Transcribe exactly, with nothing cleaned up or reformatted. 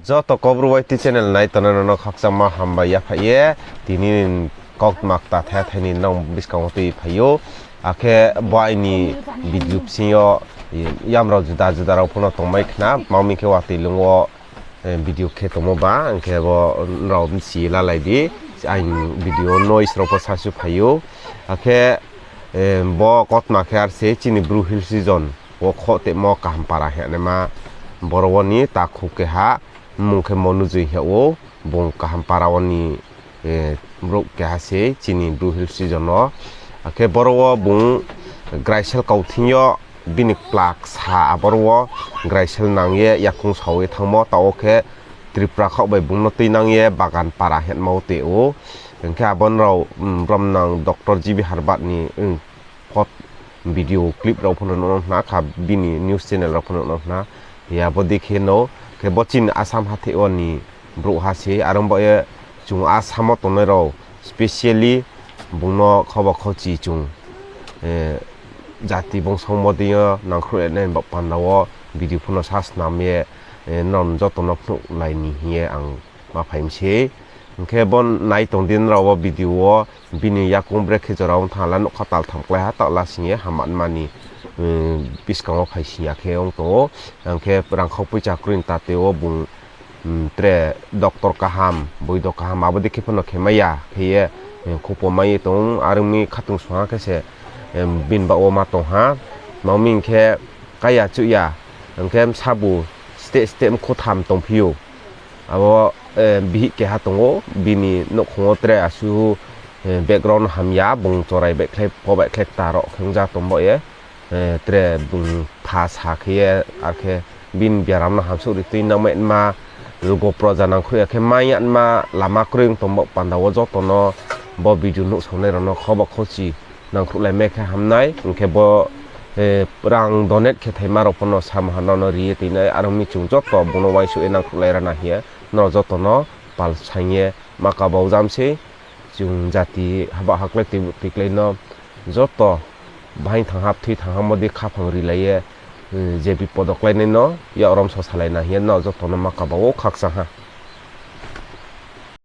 Joto Kaubru Y T channel nai tongnai rao no khakchangma hambai yaphaih ye, tini kautma kta thai thai ni nrao buskang wo tui phai ou. Akhe bo aini video bsing yo, yam rao juda juda rao pho no tongmai khna, tma hing khe watoi lung wo video khe tongmo ba, hing khe bo nrao bchi lalai di, aini video noise rao pho sasu phai ou. Akhe bo kautma khe ar se chini Bru Hill Region wo khoh temo Kahampara hingnaima boro wo ni takhu keha, mmung khe Monujoi hing ou, bung Kahampara wo ni brouh keha se chini Bru Hill Region wo. Akhe boro wo bung Graisel kau thing yo bini kpla ksa aboro wo Graisel nang ye yakoung sao ye thanngmo, taoh wo khe Tripura khaoh bai bung no tuinang ye Bagan Para hingma wo tong ou. Hing khe abo nrao, bromnang Doctor G B Harbert ni photo, video clip rao pho no nuh no khna kha, bini news channel rao pho no nuh no khna. Hi abo dei khe no, khe bo chini Assam hatheh wo ni brouhha se, are ong baoh ye chung Assam wo tongnai rao specially bung no khoba khochi chung jati bongso mo dei yo nangkhruhlai nai baoh panda wo video pho no sa snam ye nrao joto no phnuhlai ni hing ye ang ma phai mi se. Hing khe bo nai tong di nrao wo video wo bini yakoung brekhe jora ong thanng la, nouhkha tal tham klái ha, taoh lasing ye hama nma ni buskang wo phaising ya khe ong tong ou. Hing khe rangkhau poicha kroi ni tate wo bung tre doctor kaham, boido kaham, abo dei khe pho no khe mai ya khe ye, khupo mai ye tong ou, are ong mi khatung song ha khe se bini baoh wo ma tong ha. Tma hing khe kaya chuh ya, hing khe bsa bu steh steh mkhu tham tongphi ou. Abo bihih keha tong ou, bini nouhkhong wo tre asuh background no hamya, bung chorai baihkhlai pho baihkhlai kta rao khe ongja tong baoh ye, tre bung pha sa khe ye, ar khe bini biaram no hamsouh ri tuinangmai nma, lugo proja nangkhruh ya khe mai ya nma, lama kroi ong tong baoh panda wo joto no bo video nuhsaonai rao no khoba khochi nangkhruhlai mai khe ham nai, hing khe bo rang donate khe thaima rao pho no samha nrao no ri ye tuinai, are ong mi chung joto bung no uaingsouh ye nangkhruhlai rana hing ye, nrao joto no pal saing ye ma kaba wo jam sei. Chung jati haba haklái tui, tuiklái no joto bahaing thanng ha, bthoi thanng ha mo dei khaphang rilai ye, je bipod wo kláinai no yak rom so salai na hing ye nrao joto no ma kaba wo khakchang ha.